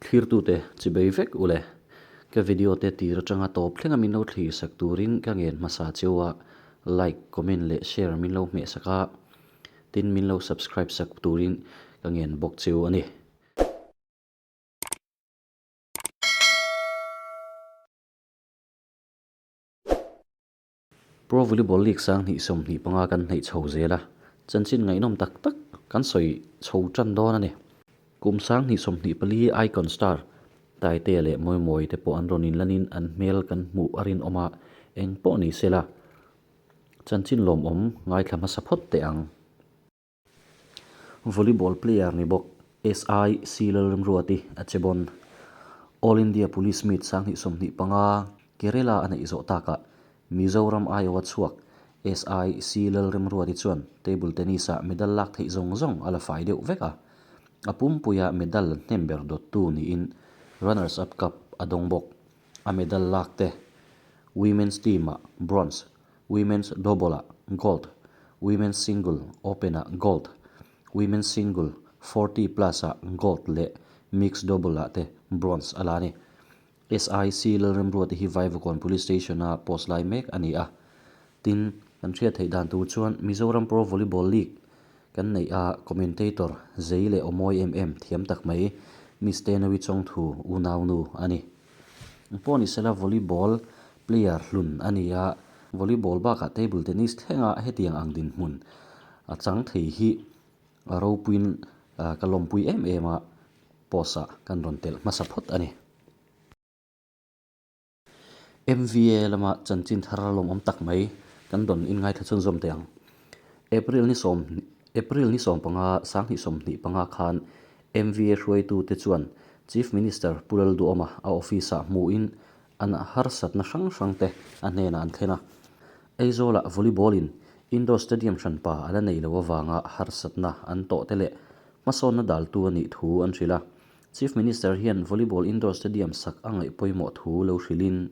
Thlirtute chibei vek u le. Ka video te tir atanga tawp thlenga min lo thlir sak turin ka ngen hmasa cheu a, like, comment leh share min lo hmeh sak a, tin min lo subscribe sak turin ka ngen bawk cheu a ni. Pro Volleyball League 2025 kan hneih chho zel a, chanchin ngaihnawm tak tak kan sawi chho tan dawn a ni. Kum 2024 Icon Star Taitea leh Mawimawi te pawh an rawn inlanin an hmel kan hmuh a rinawm a, eng pawh ni sela chanchin lawmawm ngaithla hmasa phawt teh ang. Volleyball player ni bawk SI C Lalremruati a che bawn. All India Police Meet 2025 Kerala a neih zawh takah Mizoram aiawha chhuak SI C Lalremruati chuan table tennis-ah medal lak theih zawng zawng a la fai deuh vek a. A pumpuia medal hnem ber dawttu niin runners-up cup a dawng bawk. A medal lak te Women's team-ah bronze, Women's Double-ah gold, Women's Single Open-ah gold, Women's Single 40 Plus-ah gold leh Mixed Double-ah te bronze a la a ni. SIC Lalremruate hi Vaivakawn Police Station-a post lai mek a ni a. Tin, kan hriat theih dan tur chuan Mizoram Pro Volleyball League kan neih a commentator zei leh aw mawi em em thiam tak mai Miss Tenawi Chawngthu unaunu a ni. Pawh ni sela volleyball player hlun a ni a, volleyball bakah table tennis thlenga hetiang ang dinhmun a chang thei hi a ropuiin ka lawmpui em em a, post ah kan rawn telh hmasa phawt a ni. MVA lama chanchin thar lawmawm tak mai kan rawn inngaithla chhunzawm teh ang. April ni sawm April ni 15 2025 khan MVA hruaitute chuan Chief Minister Pu Lalduhawma a office-ah hmuhin an harsatna hrang hrangte a hnenah an thlen a. Aizawlah volleyball-in indoor stadium hranpa a la nei lo avanga harsatna an tawhte leh hmasawnna daltu a nih thu an hrilh a. Chief Minister hian volleyball indoor stadium sak a ngaih pawimawh thu lo hrilhin,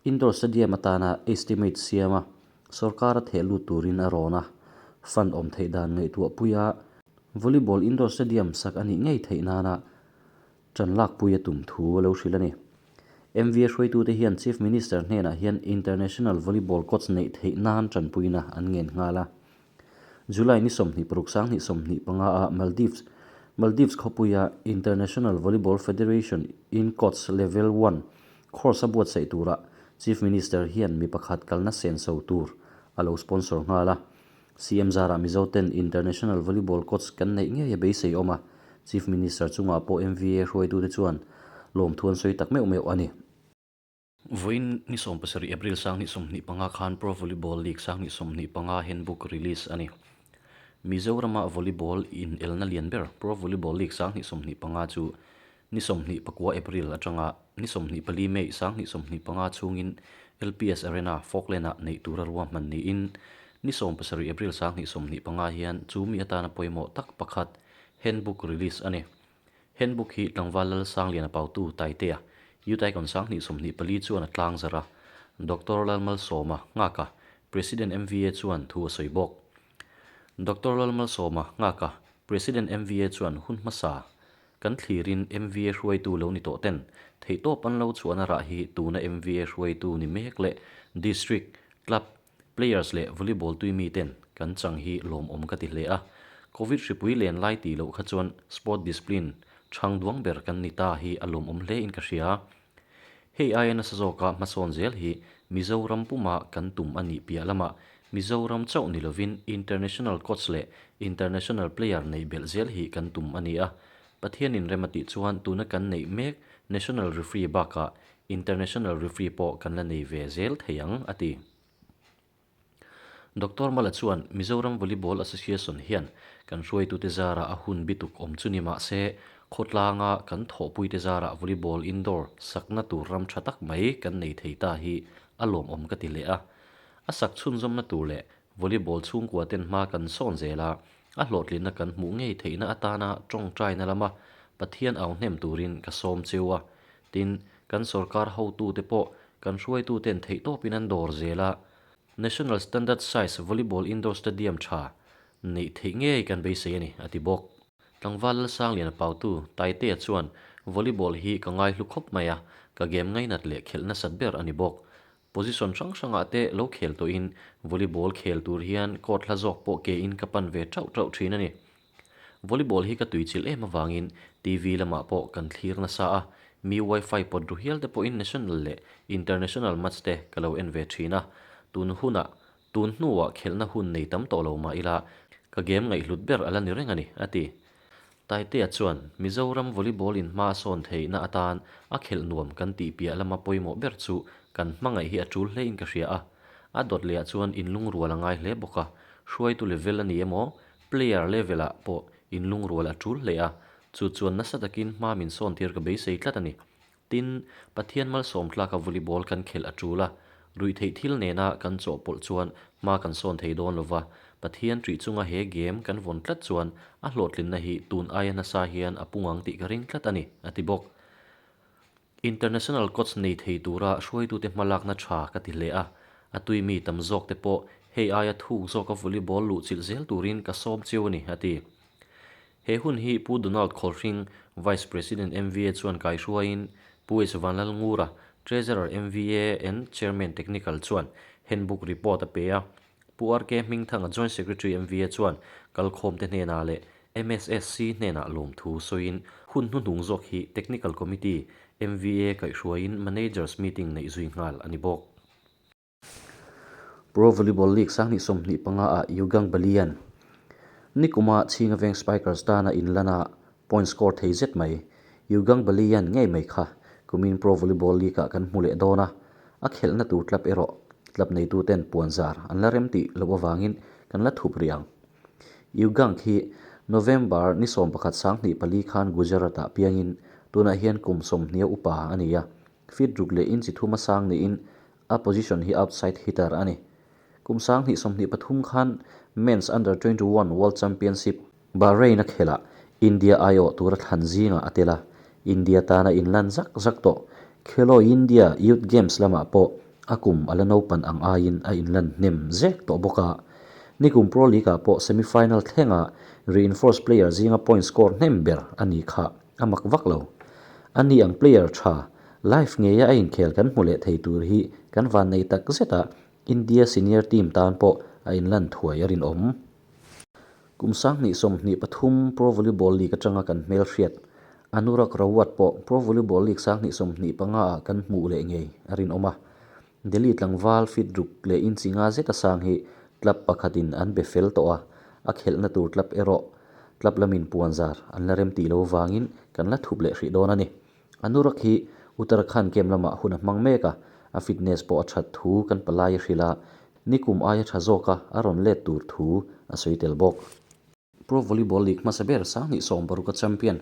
indoor stadium atana estimate siama sorkar a theh lut turin a rawn a, fund awm theih dan ngaihtuahpui a, volleyball indoor stadium sak a nih ngei theih nana ṭan lakpui a tum thu a lo hrilh a ni. MVA hruaitute hian Chief Minister hnenah hian International Volleyball Coach neih theih nan ṭanpuina an ngen nghal a. July ni 26 2025 ah Maldives Maldives khawpuia International Volleyball Federation in Coach Level One course a buatsaih turah Chief Minister hian mi pakhat kalna senso tur a lo sponsor nghal a. CM zarah Mizo ten International Volleyball Coach kan neih ngei a beisei awm a, Chief Minister chungah pawh MVA hruaitute chuan lawmthu an sawi tak meuh meuh a ni. Vawiin ni 17 April 2025 khan Pro Volleyball League 2025 handbook release a ni. Mizorama volleyball inelna lian ber Pro Volleyball League 2025 chu ni 24 April atanga ni 24 May 2025 chhungin LPS Arena, Falkland-ah neih tura ruahman niin ni 17 April 2025 hian chu mi atana pawimawh tak pakhat handbook release a ni. Handbook hi tlangval Lalsangliana Pautu Taitea, Youth Icon 2024 chuan a tlang zarh a, Doctor Lalmalsawma Nghaka, President MVA chuan thu a sawi bawk. Doctor Lalmalsawma Nghaka, President MVA chuan hun hmasa kan thlirin MVA hruaitu lo ni tawh ten theihtawp an lo chhuahna rah hi tuna MVA hruaitu ni mek leh District, Club, Players leh volleyball tui mi ten kan chang hi lawmawm ka ti hle a, Covid hripui len lai tih loh kha chuan sport discipline chhang duang ber kan ni ta hi a lawmawm hle in ka hria. Hei aia nasa zawka hmasawn zel hi Mizoram puma kan tum a nih piah lamah Mizoram chauh ni lovin international coach leh international player neih belh zel hi kan tum a ni a. Pathianin rem a tih chuan tuna kan neih mek national referee bakah International referee pawh kan la nei ve zel thei ang, a ti. Doctor Mala chuan Mizoram Volleyball Association hian kan hruaitute zarah a hun bituk awm chu ni mah se, khawtlanga kan thawhpuite zarah volleyball indoor sakna tur ram tha tak mai kan nei thei ta hi a lawmawm ka ti leh a. A sak chhunzawmna tur leh volleyball chhungkua ten hma kan sawn zel a, a hlawhtlinna kan hmuh ngei theihna atana tawngtaina lama Pathian au hnem turin ka sawm cheu a. Tin, kan sorkar hotute pawh kan hruaituten theihtawpin an dawr zel a, National Standard Size Volleyball Indoor Stadium tha neih theih ngei kan beisei a ni, a ti bawk. Tlangval Lalsangliana pautu Taitea chuan Volleyball hi ka ngaihlu khawp mai a, ka game ngainat leh khelh nasat ber a ni bawk. Position hrang hrangah te lo khel tawhin volleyball khel tur hian court hla zawk pawh ke in ka pan ve tauh tauh thin a ni. Volleyball hi ka tuichilh em avangin TV lamah pawh kan thlir nasa a, mi wifi pawt ru hial te pawhin national leh international match te ka lo en ve thin a, tun hunah tun hnuah khelhna hun nei tam tawh lo mah ila ka game ngaihhlut ber a la ni reng a ni, a ti. Taitea chuan Mizoram volleyball in hma a sawn theihna atan a khelh nuam kan tih piah lama pawimawh ber chu kan hmangaih hi a tul hlein ka hria a, a dawt lehah chuan inlungrual a ngai hle bawk a, hruaitu level a ni emaw Player level ah pawh inlungrual a tul hle a, chu chuan nasa takin hma min sawn tir ka beisei tlat a ni. Tin, Pathian malsawm tlaka volleyball kan khelh a tul a, ruihtheih thil nena kan chawhpawlh chuan hma kan sawn thei dawn lova, Pathian ṭih chunga he game kan vawn tlat chuan a hlawhtlinna hi tun aia nasa hian a pung ang tih ka ring tlat a ni, a ti bawk. International coach nei thei tura hruaitute hmalakna tha ka ti hle a, a tui mi tam zawk te pawh hei aia thuk zawka volleyball luh chilh zel turin ka sawm chiu a ni, a ti. He hun hi Pu Donald Khawlhring, Vice President MVA chuan kaihruaiin Pu H Vanlalngura, Treasurer MVA and Chairman Technical chuan handbook report a pe a. Pu RK Hmingthanga Joint Secretary MVA chuan kalkhawmte hnenah leh MSSC hnenah lawmthu sawiin hun hnuhnung zawk hi Technical Committee, MVA kaihhruaiin Managers Meeting neih zui nghal a ni bawk. Pro Volleyball League 2025 ah Yugang Balian nikuma Chhinga Veng Spikers tana inlana point score thei zet mai. Yugang Balian ngei mai kha kumin Pro Volleyball League ah kan hmu leh dawn a, a khelhna tur club erawh club neituten puanzar an la rem tih loh avangin kan la thup rih ang. Yugang hi November ni 11 2004 khan Gujarat-ah piangin tunah hian kum 20 upa a ni a, feet ruk leh inch thum a sang niin a position hi outside hitter a ni. Kum 2023 khan Men's Under 21 World Championship Bahrain a khelh ah India aiawh tura thlan zingah a tel a, India tana inlan zak zak tawh. Khelo India Youth Games lamah pawh a kum a la naupan ang aiin a inlan hnem zek tawh bawk a. Nikum Pro League ah pawh semi-final thlenga reinforce player zinga point score hnem ber a ni kha a mak vak lo. A ni ang player tha live ngeia a inkhel kan hmu leh thei tur hi kan vannei tak zet a, India senior team tan pawh a inlan thuai a rinawm. Kum 2023 Pro Volleyball League atanga kan hmelhriat Anurag Rawat pawh Pro Volleyball League 2025 ah kan hmuh leh ngei a rinawm a. Delhi tlangval feet ruk leh inchi nga zeta sang hi club pakhatin an be fel tawh a, a khelhna tur club erawh club lamin puanzar an la rem tih lo vangin kan la thup leh hrih dawn a ni. Anurag hi Uttarakhand camp lamah hun a hmang mek a, a fitness pawh a that thu kan palai a hrilh a, nikum aia tha zawka a rawn let tur thu a sawi tel bawk. Pro Volleyball League hmasa ber 2016 a champion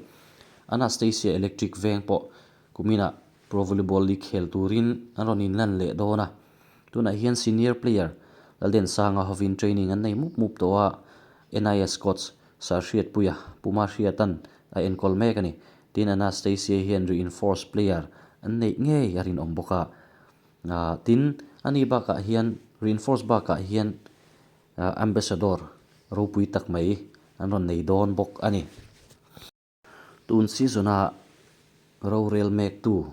Anastasia Electric Veng pawh kuminah Pro Volleyball League khel turin an rawn inlan leh dawn a, tunah hian senior player Lalden Sanga hovin training an nei mup mup tawh a, NIS coach Sarhriatpuia Puma Hriatan a enkawl mek a ni. Tin, Anastasia hian reinforce player an neih ngei a rinawm bawk a. Tin, ani bakah hian reinforce bakah hian ambassador ropui tak mai an rawn nei dawn bawk a ni. Tun season-a rorel mektu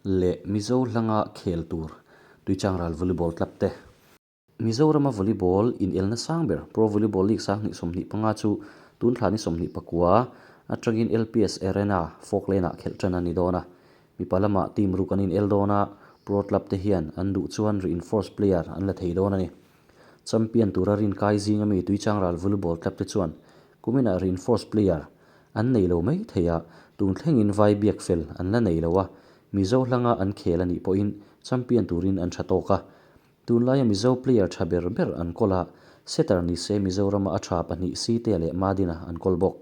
leh Mizo hlanga khel tur Tuichangral Volleyball Club te. Mizorama volleyball inelna sang ber Pro Volleyball League 2025 chu tun thla ni 29 atangin LPS Arena Falkland-ah khelh tan a ni dawn a. Mipa lamah team ruk an inel dawn a, Pro Club te hian an duh chuan reinforce player an la thei dawn a ni. Champion tura rinkai zinga mi Tuichangral Volleyball Club te chuan kuminah reinforce player an nei lo mai thei a, tun thlengin vai biak fel an la nei lo a, Mizo hlanga an khel a nih pawhin champion turin an tha tawk a. Tunlaia Mizo player tha ber ber an kawl a, setter ni se Mizorama a tha pahnih Site leh Madina an kawl bawk.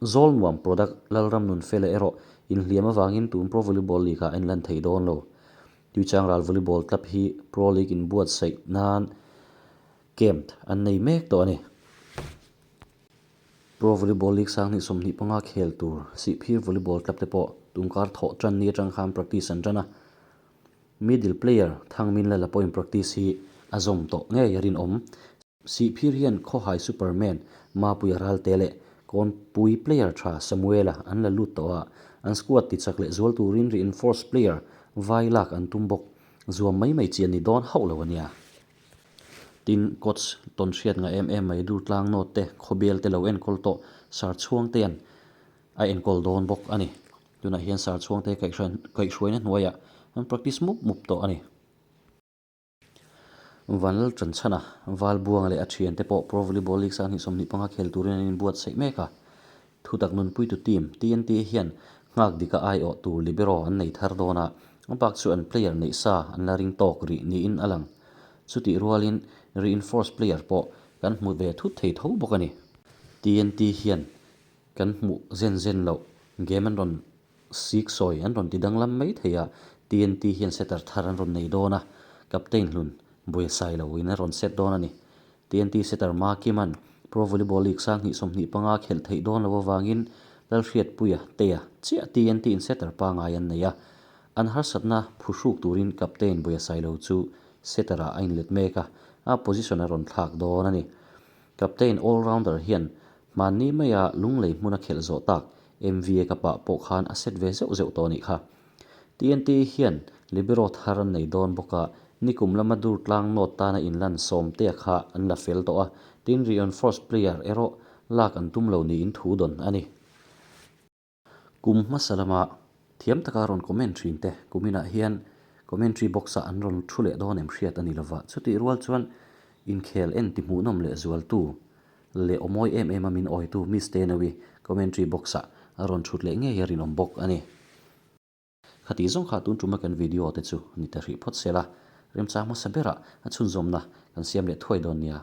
Zawlnuam product Lalram Nunfela erawh inhliam avangin tun Pro Volleyball League ah a inlan thei dawn lo. Tuichangral Volleyball Club hi Pro League inbuatsaih nan camp an nei mek tawh a ni. Pro Volleyball League 2025 khel tur Sihphir Volleyball Club te pawh tunkar thawh tan ni atang khan practice an tan a. Middle player Thangmin Lala pawhin practice hi a zawm tawh ngei a rinawm. Sihphir hian Khawhai Superman Mapuia Ralte leh Kawnpui player tha Samuela an la lut tawh a, an squad tichak leh zual turin reinforce player vai lak an tum bawk. Zuam mai mai chi an ni dawn hauh lo a nia. Tin, coach tawn hriat nga em em mai Durtlang note te, khawbel te lo enkawl tawh Sir Chhuangtea'n a enkawl dawn bawk a ni. Tunah hian Sir Chhuangte kaihhruaina hnuaiah an practice mup mup tawh a ni. Vanlal Chanchana, Valbuanga leh a thiante pawh Pro Volleyball League sanghnih 25 khel turin an inbuatsaih mek a. Thutak nunpuitu team, TNT hian nghak dika aiawh tur libero an nei thar dawn a, a bak chu an player neih sa an la ring tawk rih niin a lang. Chutih rualin reinforce player pawh kan hmu ve thut thei tho bawk a ni. TNT hian kan hmuh zen zen loh game an rawn sik sawi an rawn ti danglam mai thei a, TNT hian setter thar an rawn nei dawn a, captain hlun buaisai loin a rawn set dawn a ni. TNT setter Ma Kima'n Pro Volleyball League sanghnih 25 khelh theih dawn loh avangin Lalhriatpuia Tea chiah TNT in setter pangngai an nei a, an harsatna phuhruk turin captain Buiasailo chu setter ah a inlet mek a, a position a rawn thlak dawn a ni. Captain all-rounder hian hmanni maia Lunglei hmuna khelh zawh tak MVA Cup ah pawh khan a set ve zeuh zeuh tawh a nih kha. TNT hian libero thar an nei dawn bawk a, nikum lama dur tlang nawt tana inlan Sawmtea kha an la fel tawh a, tin reinforce player erawh lak an tum lo niin thu dawn a ni. Kum hmasa lama thiam taka rawn comment thin te kuminah hian commentary box ah an rawn thu leh dawn em hriat a ni lova, chutih rual chuan inkhel en ti hmuhnawm leh zualtu leh aw mawi em em a min awitu Miss Tenawi commentary box ah a rawn thut leh ngei a rinawm bawk a ni. Khati zawng kha tun tuma kan video te chu ni ta hrih phawt sela, remchang hmasa berah a chhunzawmna kan siam leh thuai dawn nia.